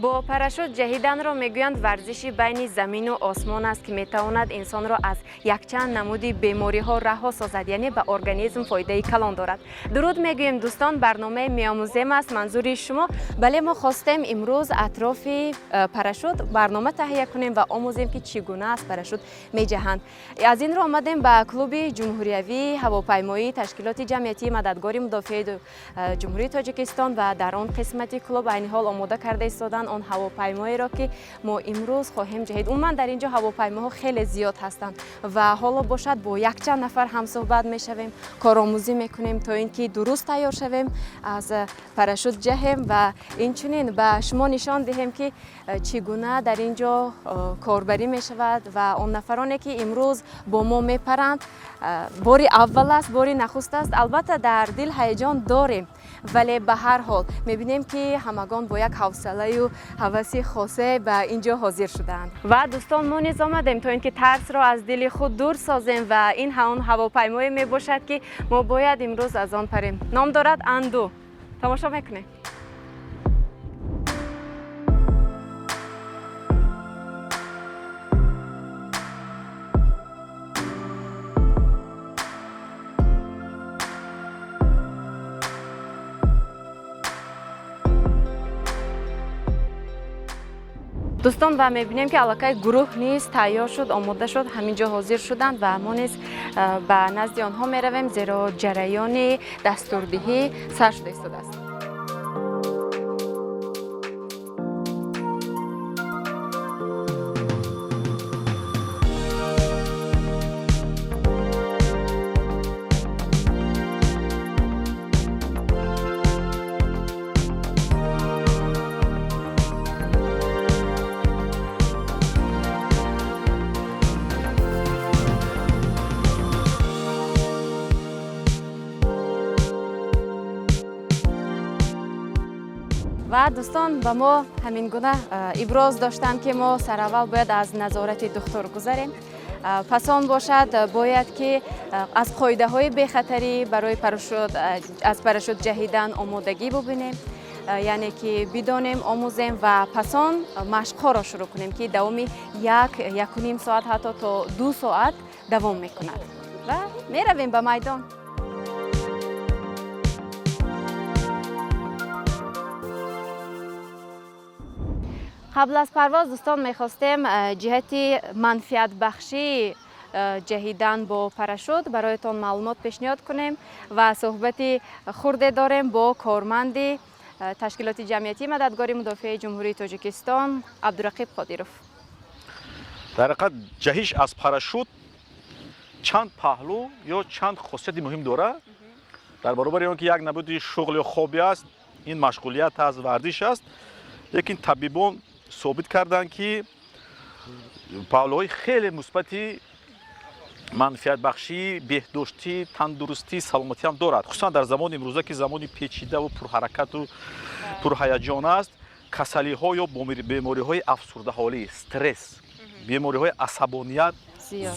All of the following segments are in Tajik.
Бо парашют ҷаҳиданро мегӯянд, варзиши байни замину осмон аст, ки метавонад инсонро аз якчанд намуди бемориҳо раҳо созад, яъне ба организм фоидаи калон дорад. Дуруд мегӯем, дӯстон, барномаи «Меомӯзем» аст манзури шумо. Бале, мо хостем имрӯз атрофи парашют барнома таҳия кунем ва омӯзем, ки чӣ гуна аз парашют меҷаҳанд. Аз ин рӯ омадем ба клуби ҷумҳуриявии ҳавопаймоии ташкилоти ҷамъиятии Мададгори мудофиаи Ҷумҳурии Тоҷикистон ва дар он қисмати клуб айни ҳол омода карда истодан он ҳавопаймоеро, ки мо имрӯз хоҳем ҷаҳид. Умуман, дар ин ҷо ҳавопаймоҳо хеле зиёд ҳастанд ва ҳоло бошад, бо якчанд нафар ҳамсӯҳбат мешавем, коромӯзӣ мекунем, то ин ки дуруст тайёр шавем, аз парашют ҷаҳем ва инчунин ба шумо нишон диҳем, ки чӣ гуна дар ин ҷо корбарӣ мешавад. Ва он нафароне, ки имрӯз бо мо мепаранд, бори аввал аст, бори нахуст аст. Албатта, дар дил ҳаяҷон дорем, вале ба ҳар ҳол мебинем, ки ҳамагон бо як ҳавсалаю ҳаваси хосе ба ин ҷо ҳозир шудаанд. Ва дӯстон, мо низ омадем, то ин ки тарсро аз дили худ дур созем. Ва ин он ҳавопаймое мебошад, ки мо бояд имрӯз аз он парем. Ном дорад Анду. Тамошо мекунем. Дӯстон, ва мебинем, ки аллакай гурӯҳ низ тайёр шуд, омода шуд, ҳамин ҷо ҳозир шуданд ва мо низ ба назди онҳо меравем, зеро ҷараёни дастурдиҳӣ сар шуда истодааст. Ва дӯстон, ба мо ҳамин гуна иброз доштанд, ки мо сараввал бояд аз назорати духтур гузарем, пас он бошад, бояд ки аз қоидаҳои бехатарӣ барои аз парашют ҷаҳидан омодагӣ бубинем, яъне ки бидонем, омӯзем ва пас он машқҳоро шурӯъ кунем, ки давоми як, якуним соат, ҳатто то 2 соат давом мекунад. Ва меравем ба майдон. Қабл аз парвоз, дӯстон, мехостем ҷиҳати манфиатбахшии ҷаҳидан бо парашют бароятон маълумот пешниҳод кунем ва суҳбати хурде дорем бо корманди ташкилоти ҷамъиятии Мададгори мудофиаи Ҷумҳурии Тоҷикистон Абдурақиб Қодиров. Дар ҳақиқат, ҷаҳиш аз парашют чанд паҳлӯ ё чанд хосияти муҳим дорад. Дар баробари он ки як намуди шуғл ё хобӣ аст, ин машғулият аст, варзиш аст, лекин табибон собит карданд, ки паҳлӯҳои хеле мусбати манфиатбахшӣ, беҳдоштӣ, тандурустӣ, саломатӣ ҳам дорад. Хусусан дар замони имрӯза, ки замони печидаву пурҳаракату пурҳаяҷон аст, касалиҳо ё бемориҳои афсурдаҳолӣ, стресс, бемориҳои асабоният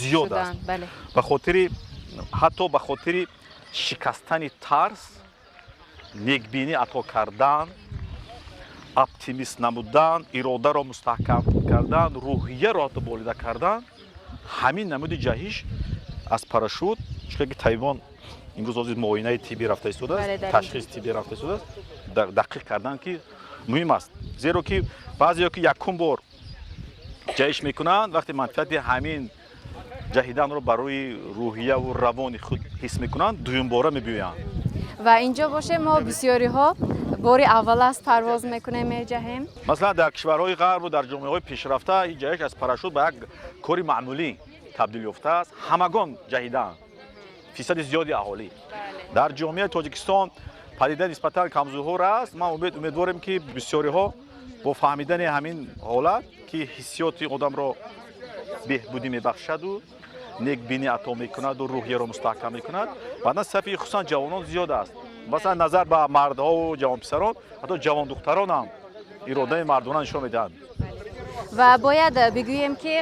зиёд аст. Ба хотири, ҳатто ба хотири шикастани тарс, некбинӣ ато кардан, оптимист намудан, иродаро мустаҳкам кардан, рӯҳияро ҳатто болида кардан, ҳамин намуди ҷаҳиш аз парашют, чунки табибон имрӯз ҳозир муоинаи тиббӣ рафта истодааст, ташхиси тиббӣ рафта истодааст, дақиқ кардан, ки муҳим аст, зеро ки баъзеё, ки якум бор ҷаҳиш мекунанд, вақте манфиати ҳамин ҷаҳиданро барои рӯҳияву равони худ ҳис мекунанд, дуюмбора мебиёянд. Ва инҷо бошем, мо бисёриҳо бори аввал аст парвоз мекунем, меҷаҳем. Масалан, дар кишварҳои ғарбу дар ҷомеаҳои пешрафта ин ҷаҳиш аз парашют ба як кори маъмулӣ табдил ёфтааст, ҳамагон ҷаҳидаанд, фисади зиёди аҳолӣ. Дар ҷомеаи Тоҷикистон падида нисбатан камзуҳур аст. Ман умедворем, ки бисёриҳо бо фаҳмидани ҳамин ҳолат, ки ҳиссиёти одамро беҳбудӣ мебахшаду некбинӣ ато мекунаду рӯҳияро мустаҳкам мекунад, баъдан сафи хусусан ҷавонон зиёд аст. Масалан, назар ба мардҳову ҷавонписарон, ҳатто ҷавондухтарон ҳам иродаи мардона нишон медиҳанд. Ва бояд бигӯем, ки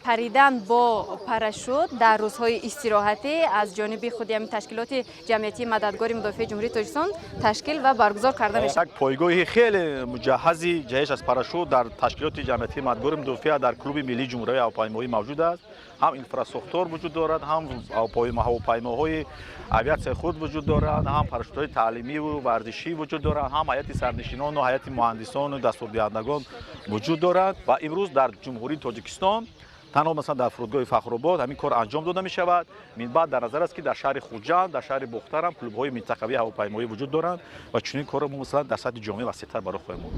Паридан бо парашют дар рӯзҳои истироҳатӣ аз ҷониби худи ҳамин ташкилоти ҷамъиятии мададгори мудофиаи Ҷумҳурии Тоҷикистон ташкил ва баргузор карда мешавад. Як пойгоҳи хеле муҷаҳҳази ҷаҳиш аз парашют дар ташкилоти ҷамъиятии мададгори мудофиа дар клуби миллии ҷумҳуриявии ҳавопаймоӣ мавҷуд аст. Ҳам инфрасохтор вуҷуд дорад, ҳам ҳавопаймоҳои авиатсияи худ вуҷуд доранд, ҳам парашютҳои таълимиву варзишӣ вуҷуд доранд, ҳам ҳайати сарнишинону ҳайати муҳандисону дастурдиҳандагон вуҷуд дорад. Ва имрӯз дар Ҷумҳурии Тоҷикистон танҳо масалан дар фурудгоҳи Фахробод ҳамин кор анҷом дода мешавад. Минбаъд дар назар аст, ки дар шаҳри Хуҷанд, дар шаҳри Бохтар ҳам клубҳои минтақавии ҳавопаймоӣ вуҷуд доранд ва чунин корро мо масалан дар сатҳи ҷомеа васеътар барои хоҳем бурд.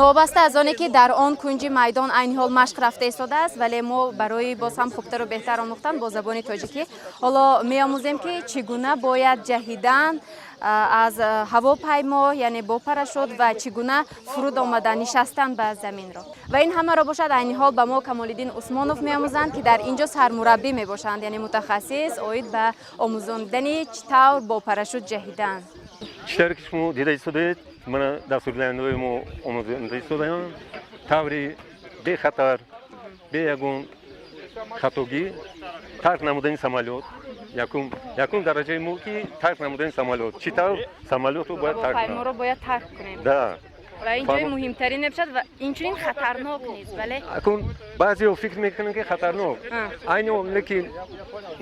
Новобаста аз оне ки дар он кунҷи майдон айни ҳол машқ рафта истодааст, вале мо барои боз ҳам хубтару беҳтар омӯхтан бо забони тоҷикӣ ҳоло меомӯзем, ки чӣ гуна бояд ҷаҳидан аз ҳавопаймо, яъне бо парашют, ва чӣ гуна фуруд омадан, нишастан ба заминро. Ва ин ҳамаро бошад айни ҳол ба мо Камолиддин Усмонов меомӯзанд, ки дар ин ҷо сармураббӣ мебошанд, яъне мутахассис оид ба омӯзондани чӣ тавр бо парашют ҷаҳидан. Чӣ тавре ки шумо дида истодаед, мана дастурдиҳандаҳои мо омӯзонда истодаанд таври бехатар, бе ягон хатогӣ тарк намудани самолёт. Якум дараҷаи мо ки тарк намудани самолёт, чӣ тавр самолётро бояд тарк кунад. Ҳавопайморо бояд тарк кунем. Да. Ва ин ҷои муҳимтарин мебошад ва инчунин хатарнок низ, бале. Акун баъзеҳо фикр мекунанд, ки хатарнок, айни ҳол, лекин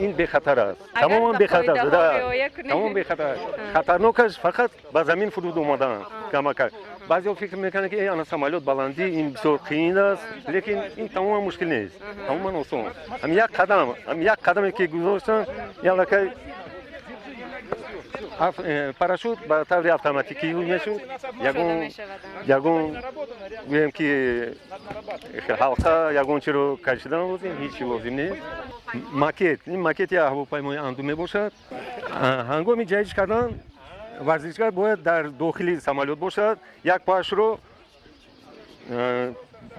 ин бехатар аст, тамоман бехатар аст, тамоман бехатар аст. Хатарнокаш фақат ба замин фуруд омадан камакак. Баъзеҳо фикр мекунанд, ки ана самолёт баландӣ, ин бисёр қиин аст, лекин ин тамоман мушкил нест, тамоман осон. Ҳам як қадам, ҳам як қадаме ки гузоштан, ялакай парашют ба таври автоматикӣ мешуд. Ягон гӯем ки ҳалқа, ягон чиро кашидан лозим, ҳеҷ чи лозим нест. Макет, ин макети ҳавопаймои Анду мебошад. Ҳангоми ҷаҳиш кардан варзишгар бояд дар дохили самолёт бошад, як поашро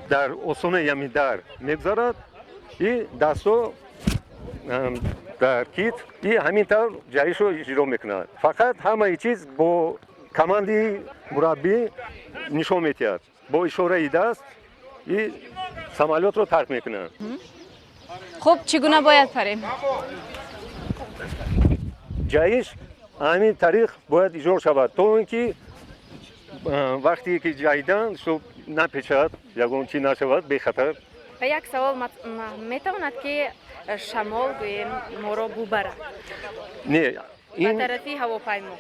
дар осонаи ҳамин дар мегузарад и дастҳо дар китф, и ҳамин тавр ҷаҳишро иҷро мекунад. Фақат ҳамаи чиз бо команди мураббӣ нишон медиҳад, бо ишораи даст, и самолётро тарк мекунад. Хуб, чӣ гуна бояд парем? Ҷаҳиш ҳамин тариқ бояд иҷро шавад, то он ки вақте ки ҷаҳидан напечад, ягон чи нашавад, бехатар. Ва як савол: метавонад ки шамол, гӯем, моро бубарад Не. ба тарафи ҳавопаймо?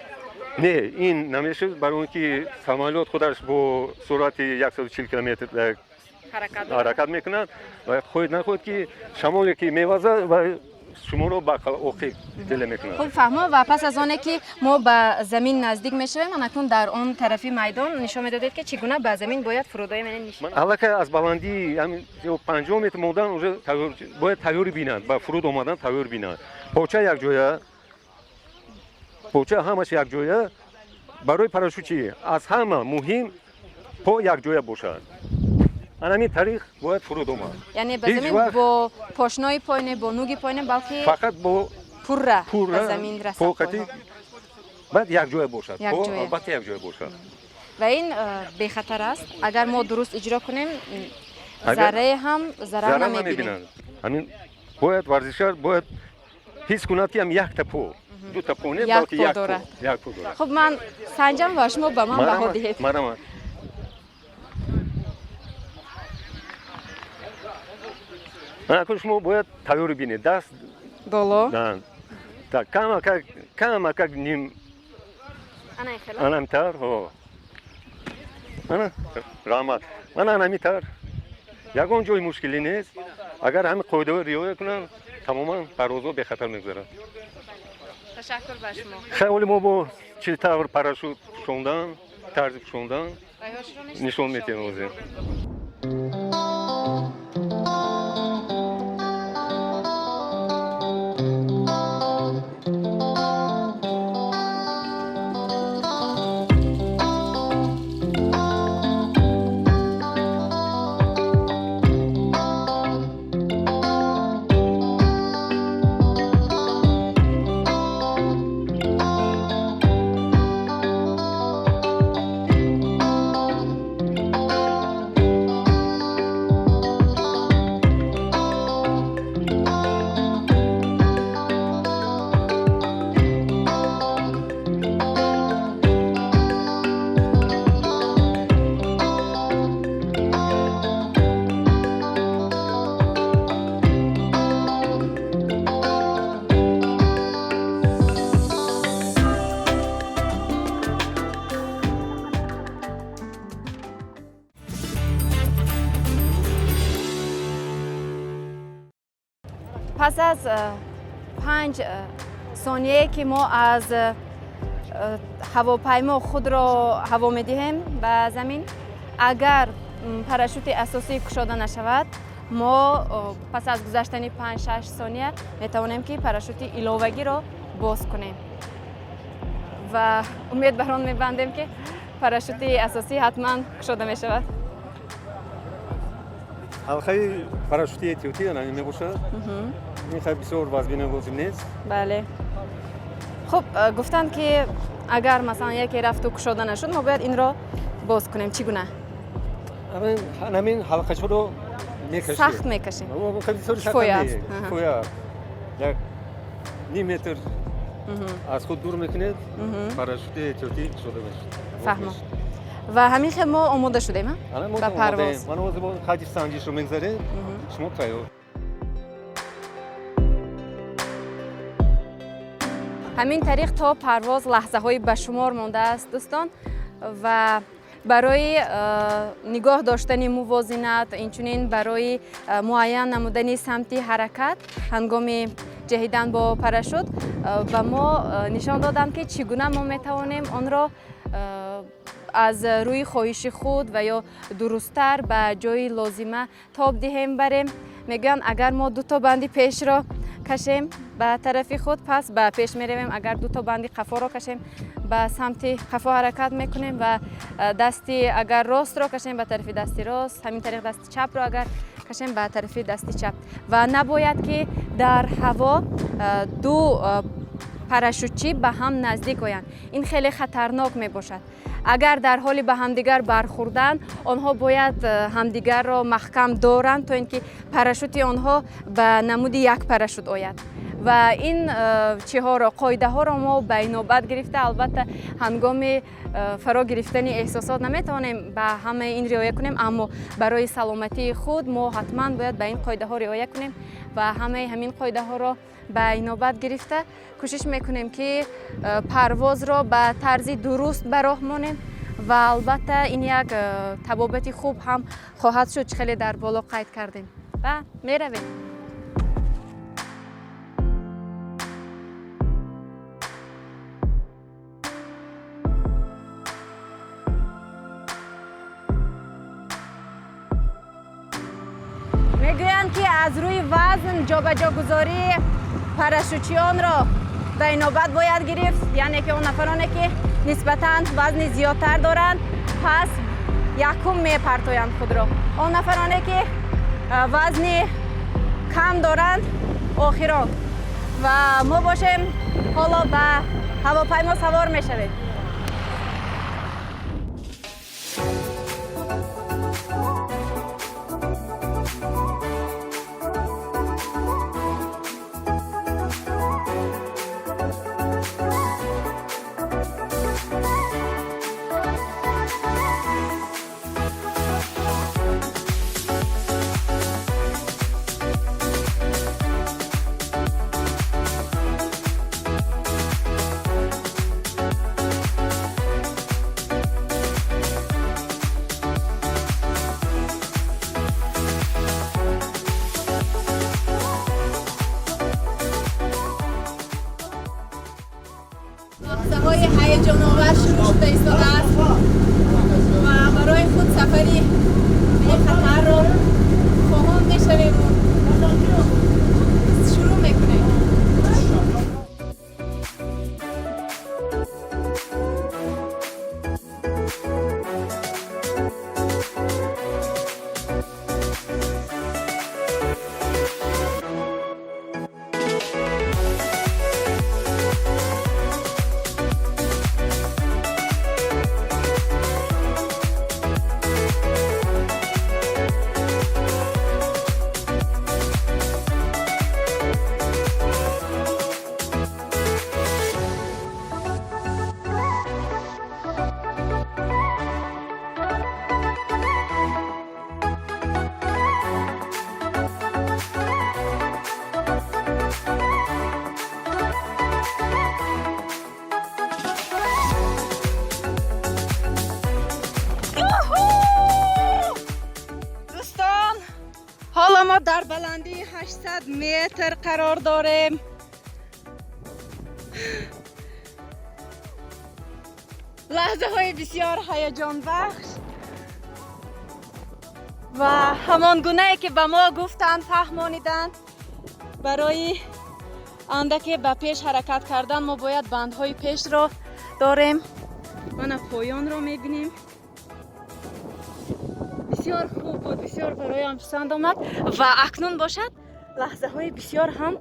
Не, ин намешуд, барои он ки самолёт худаш бо суръати 140 километр ҳаракат мекунад ва хоҳед нахоҳед ки шамоле ки мевазад ва шуморо ба оқиб дила мекунад. Хуб, фаҳмо. Ва пас аз оне ки мо ба замин наздик мешавем, анакун дар он тарафи майдон нишон медодед, ки чӣ гуна ба замин бояд фурудоем, яъне нишин. Аллакай аз баландии 50 метр мондан уже бояд тайёрӣ бинад, ба фуруд омадан тайёр бинад. Поча якҷоя, поча ҳамаш якҷоя. Барои парашютчӣ аз ҳама муҳим по якҷоя бошад. Ана ҳамин тариқ бояд фуруд омад. Яъне ба замин бо пошнои пой не, бо нуги пой не, балки фақат бо пурра ба замин расад. Поқати бояд якҷоя бошад, по албатта якҷоя бошад. Ва ин бехатар аст, агар мо дуруст иҷро кунем, заррае ҳам зарар намебинем. Ҳамин бояд варзишгар бояд ҳис кунад, ки ҳам якта по, дута по не, балки як по, як по дорад. Хуб, ман санҷам ва шумо ба ман баҳо диҳед. Марҳамат. Акун шумо бояд тайёрӣ бинед, даст боло. Так, камакак, камакак ним, анам тар. Ана, раҳмат, мана анами тар, ягон ҷои мушкилӣ нест. Агар ҳамин қоидаҳоро риоя кунанд, тамоман парвозҳо бехатар мегузарад. Ташаккур ба шумо. Хай, ҳоли мо бо чӣ тавр парашют пӯшондан, тарзи пӯшондан нишон медиҳем ҳозир. Пас аз 5 сонияе ки мо аз ҳавопаймо худро ҳаво медиҳем ба замин, агар парашюти асосӣ кушода нашавад, мо пас аз гузаштани 5-6 сония метавонем ки парашюти иловагиро боз кунем ва умед бар он мебандем, ки парашюти асосӣ ҳатман кушода мешавад. Ҳалқаи парашюти эҳтиётӣ ана ин мебошад. Ин хай бисёр вазбина лозим нест. Бале, хуб, гуфтанд, ки агар масалан яке рафту кушода нашуд, мо бояд инро боз кунем. Чӣ гуна? Ҳамин ҳалқачаро мекашем. Сахт мекашем. Бисёр сахт. Кифоя аст. Кифоя, як ним метр аз худ дур мекунед, парашюти эҳтиётӣ кушода мешавад. Фаҳмо. Ва ҳамин хел мо омода шудем ба парвоз. Ман ҳозир хати санҷишро мегзарем, шумо тайёр. Ҳамин тариқ то парвоз лаҳзаҳои ба шумор мондааст, дӯстон, ва барои нигоҳ доштани мувозинат, инчунин барои муайян намудани самти ҳаракат ҳангоми ҷаҳидан бо парашют ба мо нишон доданд, ки чӣ гуна мо метавонем онро аз рӯи хоҳиши худ ва ё дурусттар ба ҷои лозима тоб диҳем, барем. Мегӯянд, агар мо дуто банди пешро кашем ба тарафи худ, пас ба пеш меравем, агар дуто банди қафоро кашем, ба самти қафо ҳаракат мекунем ва дасти агар ростро кашем, ба тарафи дасти рост, ҳамин тариқ дасти чапро агар кашем, ба тарафи дасти чап. Ва набояд, ки дар ҳаво ду парашютчӣ ба ҳам наздик оянд. Ин хеле хатарнок мебошад. Агар дар ҳоли ба ҳамдигар бархӯрдан, онҳо бояд ҳамдигарро маҳкам доранд, то ин ки парашюти онҳо ба намуди як парашют ояд. Ва ин чиҳоро, қоидаҳоро мо ба инобат гирифта, албатта, ҳангоми фаро гирифтани эҳсосот наметавонем ба ҳамаи ин риоя кунем, аммо барои саломатии худ мо ҳатман бояд ба ин қоидаҳо риоя кунем ва ҳамаи ҳамин қоидаҳоро ба инобат гирифта кӯшиш мекунем, ки парвозро ба тарзи дуруст ба роҳ монем. Ва албатта, ин як табобати хуб ҳам хоҳад шуд, чӣ хеле дар боло қайд кардем. Ва меравем. Мегӯянд, ки аз рӯи вазн ҷобаҷогузории парашютчиёнро ба инобат бояд гирифт, яъне ки он нафароне, ки нисбатан вазни зиёдтар доранд, пас якум мепартоянд худро, он нафароне, ки вазни кам доранд, охирон. Ва мо бошем, ҳоло ба ҳавопаймо савор мешавем. Лаҳзаҳои ҳаяҷоновар шурӯъ шуда истодааст ва барои худ сафари бехатарро хоҳон мешавему шурӯъ мекунем. Мо дар баландии 800 метр қарор дорем. Лаҳзаҳои бисёр ҳаяҷонбахш ва ҳамон гунае ки ба мо гуфтанд, фаҳмониданд, барои андаке ба пеш ҳаракат кардан мо бояд бандҳои пешро дорем. Мана поёнро мебинем. Бисёр хуб буд, бисёр бароям писанд омад. Ва акнун бошад лаҳзаҳои бисёр ҳам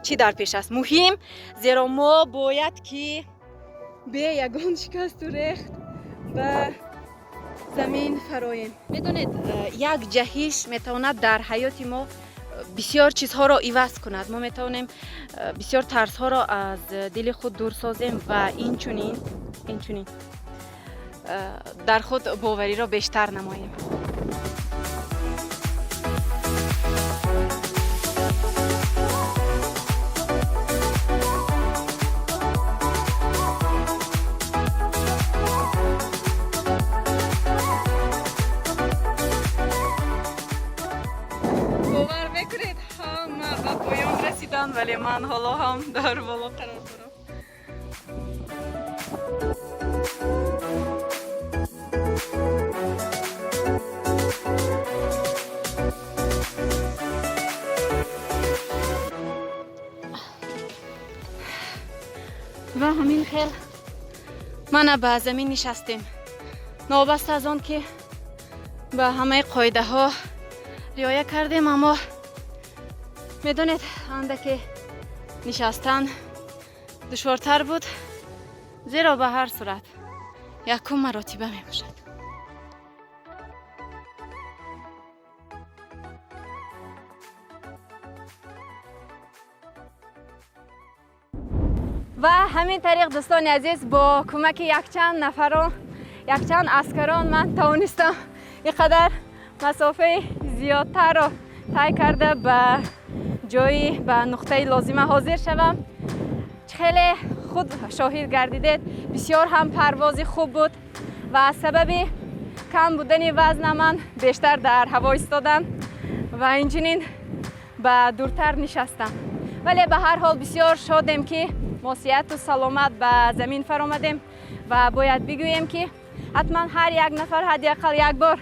чӣ дар пеш аст муҳим, зеро мо бояд ки бе ягон шикасту рехт ба замин фароем. Медонед, як ҷаҳиш метавонад дар ҳаёти мо бисёр чизҳоро иваз кунад. Мо метавонем бисёр тарсҳоро аз дили худ дур созем ва инчунин дар худ бовариро бештар намоем. Бовар мекунед, ҳама ба поён расиданд, вале ман ҳоло ҳам дар боло қарор дорам. Ва ҳамин хел мана ба замин нишастем. Новобаста аз он ки ба ҳамаи қоидаҳо риоя кардем, аммо медонед, андаке нишастан душвортар буд, зеро ба ҳар сурат якум маротиба мебошад. Ва ҳамин тариқ, дӯстони азиз, бо кӯмаки якчанд нафарон, якчанд аскарон ман тавонистам ин қадар масофаи зиёдтарро тай карда ба ҷои ба нуқтаи лозима ҳозир шавам. Хеле худ шоҳид гардидед, бисёр ҳам парвози хуб буд ва аз сабаби кам будани вазна ман бештар дар ҳаво истодам ва инчунин ба дуртар нишастам. Вале ба ҳар ҳол бисёр шодем, ки мо сиҳату саломат ба замин фаромадем ва бояд бигӯем, ки ҳатман ҳар як нафар ҳадди ақал як бор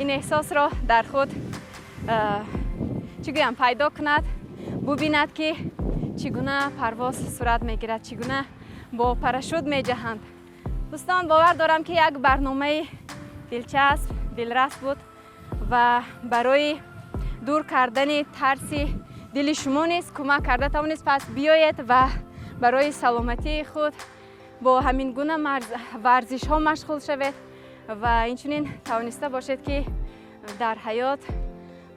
ин эҳсосро дар худ чӣ гӯям пайдо кунад, бубинад, ки чӣ гуна парвоз сурат мегирад, чӣ гуна бо парашют меҷаҳанд. Дӯстон, бовар дорам, ки як барномаи дилчасп, дилрас буд ва барои дур кардани тарси дили шумо низ кӯмак карда тавонист. Пас биёед ва барои саломатии худ бо ҳамин гуна варзишҳо машғул шавед ва инчунин тавониста бошед, ки дар ҳаёт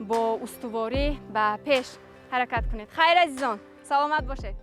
бо устуворӣ ба пеш ҳаракат кунед. Хайр, азизон, саломат бошед.